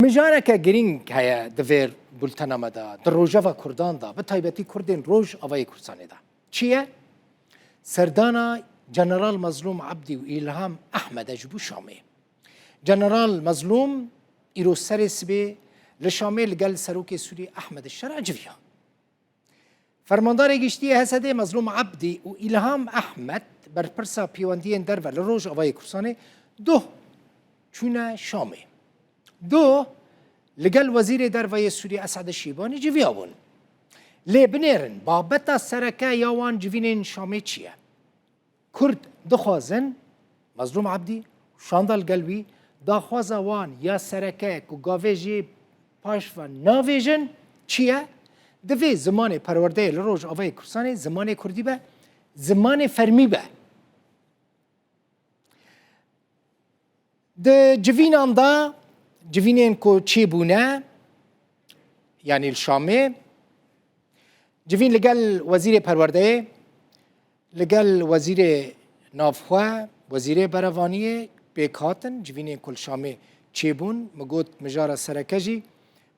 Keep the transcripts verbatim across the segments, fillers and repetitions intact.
Mijareke girîng heye di vê bultena me de, di rojeva Kurdan de, bi taybetî Kurdên Rojavayê Kurdistanê de. Çi ye? Serdana General Mazlûm Ebdî û Îlham Ehmedê ji bo Şamê. General Mazlûm îro serê sibê li Şamê li gel Serokê Sûrî Ehmed Şera civiya. Fermandarê Giştî yê H S D'ê Mazlûm Ebdî û Îlham Ehmed, berpirsa pêwendiyên derve li Rojavayê Kurdistanê, doh çûne Şamê. Doh li gel Wezîrê Derve yê Sûrî Esad Şîbanî civiya bûn. Lê binêrin, babeta sereke ya wan civînên Şamê çi ye? Kurd dixwazin, Mazlûm Ebdî, Şandal gel wî, daxwaza wan ya sereke ku gavê jê paş ve navêjin çi ye? Divê zimanê perwerdeyê li Rojavayê Kurdistanê zimanê kurdî be, zimanê fermî be. Di civînan de, civînên ku çêbûne, yanî li Şamê, civîn li gel Wezîrê Perwerdeyê, li gel Wezîrê Navxwe, Wezîrê Berevaniyê pêk hatin, civînên ku li Şamê çêbûn, min got mijara sereke jî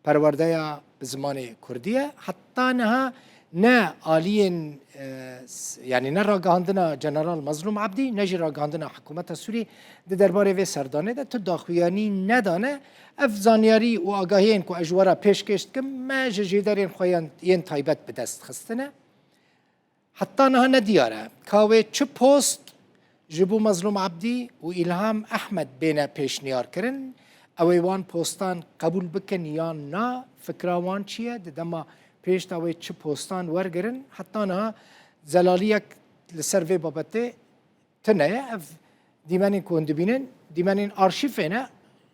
perwerdeya bi zimanê kurdî ye. Heta niha ne aliyên, e, s-, yanî ne ragihandina General Mazlûm Ebdî, ne jî ragihandina hikûmeta Sûrî di derbarê vê serdanê de tu daxuyanî nedane. Ev zanyarî û agahiyên ku ez ji we re pêşkêş dikim, me ji jêderên xwe yên, yên taybet bi dest xistine. Heta niha ne diyar e ka wê çi post ji bo Mazlûm Ebdî û Îlham Ehmed bêne pêşniyar kirin. Ew ê wan postan qebûl bikin yan na, fikra wan çi ye? Di dema pêş de wê çi postan wergirin? Heta niha zelaliyek li ser vê babetê tune ye. Ev dîmenên ku hûn dibînin, dîmenên arşîfê ne.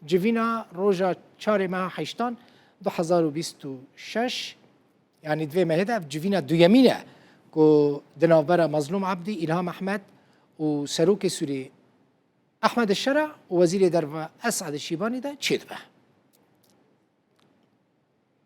Civîna roja çarê meha heştan du hezar û bîst û şeş, yanî di vê mehê de ev civîna duyemîn e ku di navbera Mazlûm Ebdî, Îlham Ehmed û Serokê Sûrî Ehmed Şera û Wezîrê Derve Esad Şîbanî de çêdibe.